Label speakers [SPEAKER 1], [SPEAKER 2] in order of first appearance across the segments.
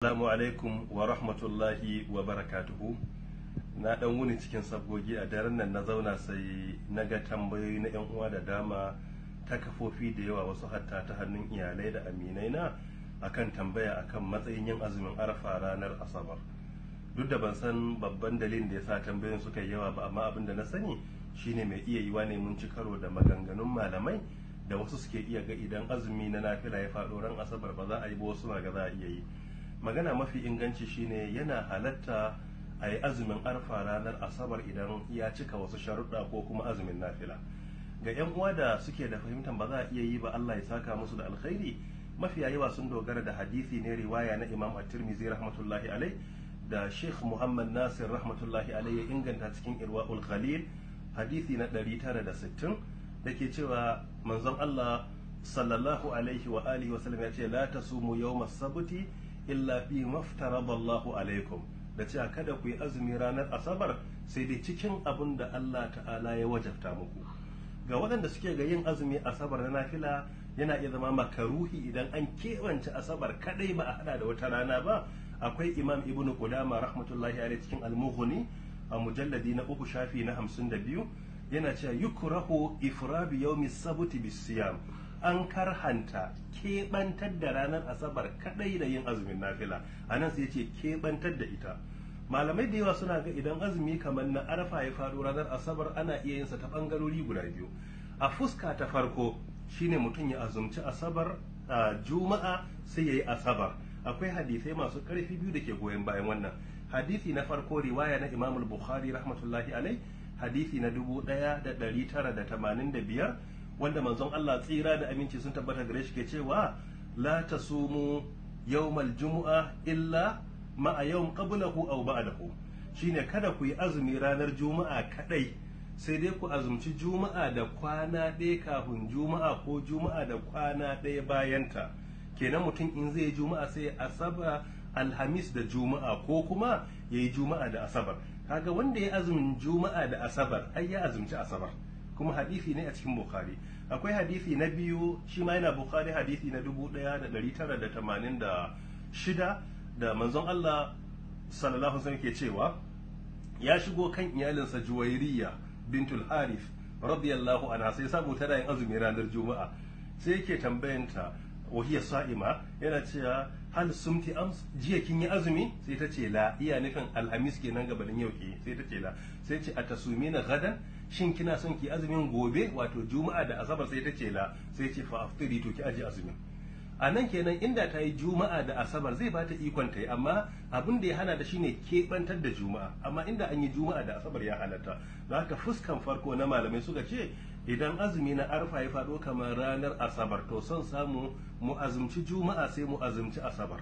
[SPEAKER 1] Assalamu alaikum wa rahmatullahi wa barakatuhu. Na dan wuni cikin sabgogi a daren nan, na zauna sai na ga tambayoyi na 'yan uwa da dama ta kafofi da yawa, wasu hatta ta hannun iyalai da aminai na, akan tambaya akan matsayin yin azumin Arafa ranar Asabar. Duk da ban san babban dalilin da ya sa tambayoyin suka yi yawa ba, amma abin da na sani shine mai iya yiwa ne mun ci karo da maganganun malamai da wasu suke iya ga idan azumi na nafila ya faɗo ran Asabar ba za a yi ba, wasu na ga za a iya yi. Magana mafi inganci shine yana halatta a yi azumin Arfa ranar Asabar idan ya cika wasu sharuɗa, ko kuma azumin nafila. Ga 'yan uwa da suke da fahimtar ba za a iya yi ba, Allah ya saka musu da alkhairi, mafiya yawa sun dogara da hadisi ne, riwaya na Imam At-Tirmidhi rahmatullahi alai, da Sheikh Muhammad Nasir rahmatullahi alai ya inganta cikin Irwaul Ghalil, hadisi na 960, da ke cewa manzon Allah sallallahu alaihi wa alihi wa sallam ya ce: "La tasumu yawmas sabti illa fi maftarada Allahu alaikum", da cewa kada ku yi azumi ranar Asabar sai dai cikin abin da Allah ta'ala ya wajabta muku. Ga waɗanda suke ga yin azumi Asabar na nafila yana iya zama makaruhi idan an keɓance Asabar kadai ba a hada da wata rana ba, akwai Imam Ibnu Qudama rahmatullahi alaihi cikin Al-Mughni a mujalladi na 3, shafi na 52, yana cewa: "Yukrahu ifradu yawmi sabti bisiyam", an karhanta keɓantar da ranar Asabar kadai da yin azumin nafila. A nan sai ce keɓantar da ita. Malamai da yawa suna ga idan azumi kamar na Arafa ya faɗo ranar Asabar, ana iya yin sa ta ɓangarori guda biyu. A fuska ta farko shine mutum ya azumci Asabar, Juma'a, sai ya yi Asabar. Akwai hadisai masu ƙarfi biyu da ke goyon bayan wannan. Hadisi na farko, riwaya na Imam Bukhari rahmatullahi alai, hadisi na 1985, wanda manzon Allah tsira da aminci sun tabbata gare shi ke cewa: "La tasumu yawmal jumu'a illa ma'a yawm qablahu aw ba'dahu". Shine kada ku yi azumi ranar Juma'a kadai, sai dai ku azumci Juma'a da kwana ɗaya kafin Juma'a, ko Juma'a da kwana ɗaya bayanta. Kenan mutum in zai yi Juma'a sai Asaba, Alhamis da Juma'a, ko kuma ya yi Juma'a da Asabar. Kaga wanda ya azumin Juma'a da Asabar, ai ya azumci Asabar, kuma hadisi ne a cikin Bukhari. Akwai hadisi na biyu, shi ma yana Bukhari, hadisi na 1986, da manzon Allah sallallahu alaihi wasallam ke cewa ya shigo kan iyalinsa Juwairiya bintul Harith radiyallahu anha, sai samu tana yin azumi ranar Juma'a. Sai yake tambayanta, wahiya sa'ima, yana cewa: "Hal sumti ams? Jiya kin yi azumi?" Sai ta ce: "La". Iya nufin Alhamis kenan gabanin yau ke. Sai ta ce: "La". Sai ce: "Atasumina gadan? Shin kina son ki azumin gobe, wato Juma'a da Asabar?" Sai ta ce: "La". Sai ce: "Fa aftiri", to ki aje azumin. A nan kenan inda ta yi Juma'a da Asabar zai bata ikon ta yi, amma abin da ya hana da shine keɓantar da Juma'a. Amma inda an yi Juma'a da Asabar ya halatta. Da haka fuskan farko na malamai suka ce idan azumi na Arfa ya faɗo kamar ranar Asabar, to son samu mu azumci Juma'a sai mu azumci Asabar.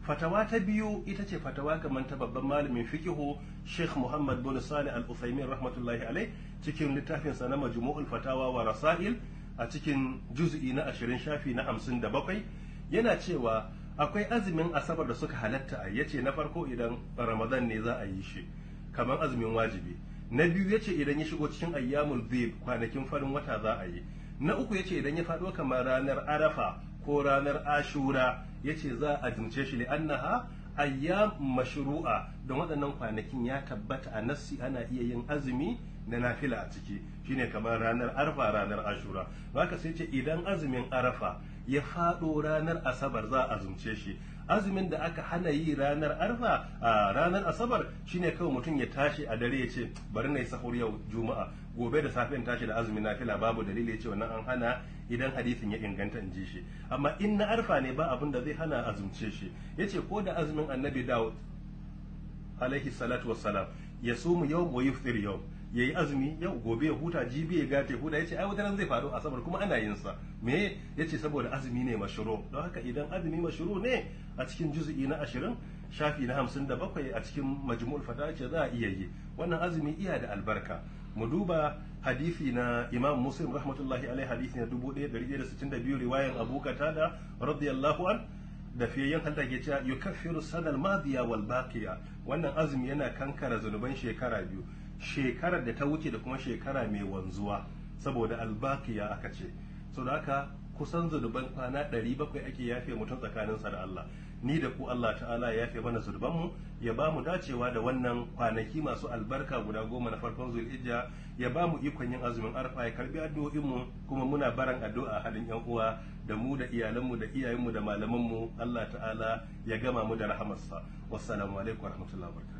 [SPEAKER 1] Fatawa ta biyu ita ce fatawa kamar ta babban malamin fiqihu Sheikh Muhammad bin Salih Al-Uthaymin rahmatullahi alai, cikin littafinsa na Majmu'ul Fatawa wa Rasail, a cikin juz'i na 20, shafi na 57, yana cewa akwai azumin Asabar da suka halatta a yace na farko, idan Ramadan ne za a yi shi kamar azumin wajibi. Na biyu, yace idan ya shigo cikin ayyamul bid, kwanakin farin wata, za a yi. Na uku, yace idan ya faɗo kamar ranar Arafa ko ranar Ashura, yace za a azumce shi, li'annaha ayyam mashru'a, don waɗannan kwanakin ya tabbata a nassi ana iya yin azumi na nafila a ciki, shine kamar ranar Arfa, ranar Ashura. Haka sai ce idan azumin Arafa ya faɗo ranar Asabar za a azumce shi. Azumin da aka hana yi ranar Arfa a ranar Asabar shine kawai mutum ya tashi a dare ya ce bari na yi sahur yau Juma'a, gobe da safe in tashi da azumin nafila, babu dalili. Ya ce wannan an hana idan hadisin ya inganta, in ji shi. Amma in na Arfa ne, ba abin da zai hana azumce shi. Yace ko da azumin Annabi Dawud alaihi salatu wassalam, ya sumu yau wa yuftir yau, yayi azumi yau, gobe ya huta, jibi ya gate huta, yace ai wata ran zai faru Asabar kuma ana yin sa. Me yace? Saboda azumi ne mashru. Don haka idan azumi mashru ne, a cikin juz'i na 20, shafi na 57, a cikin Majmu'ul Fatawa, ce za a iya yi. Wannan azumi iya da albarka. Mu duba hadisi na Imam Muslim rahmatullahi alaihi, hadisi na 1162, riwayan Abu Qatada radiyallahu an, da fiyayyen halitta ke cewa: "Yukaffiru sanal madiya wal baqiya". Wannan azumi yana kankara zunuban shekara biyu, shekarar da ta wuce da kuma shekara mai wanzuwa, saboda albaqiya aka ce. So da haka kusan zunuban kwana 700 ake yafe mutum tsakaninsa da Allah. Ni da ku, Allah ta'ala ya yafe mana zurbanmu, ya ba mu dacewa da wannan kwanaki masu albarka guda 10 na farkon Zulhijja, ya ba mu ikon yin azumin Arfa, ya karbi addu'o'inmu. Kuma muna baran addu'a halin yan uwa, da mu da iyalanmu da iyayenmu da malamanmu, Allah ta'ala ya gama mu da rahamarsa. Wassalamu alaikum warahmatullahi wabarakatuh.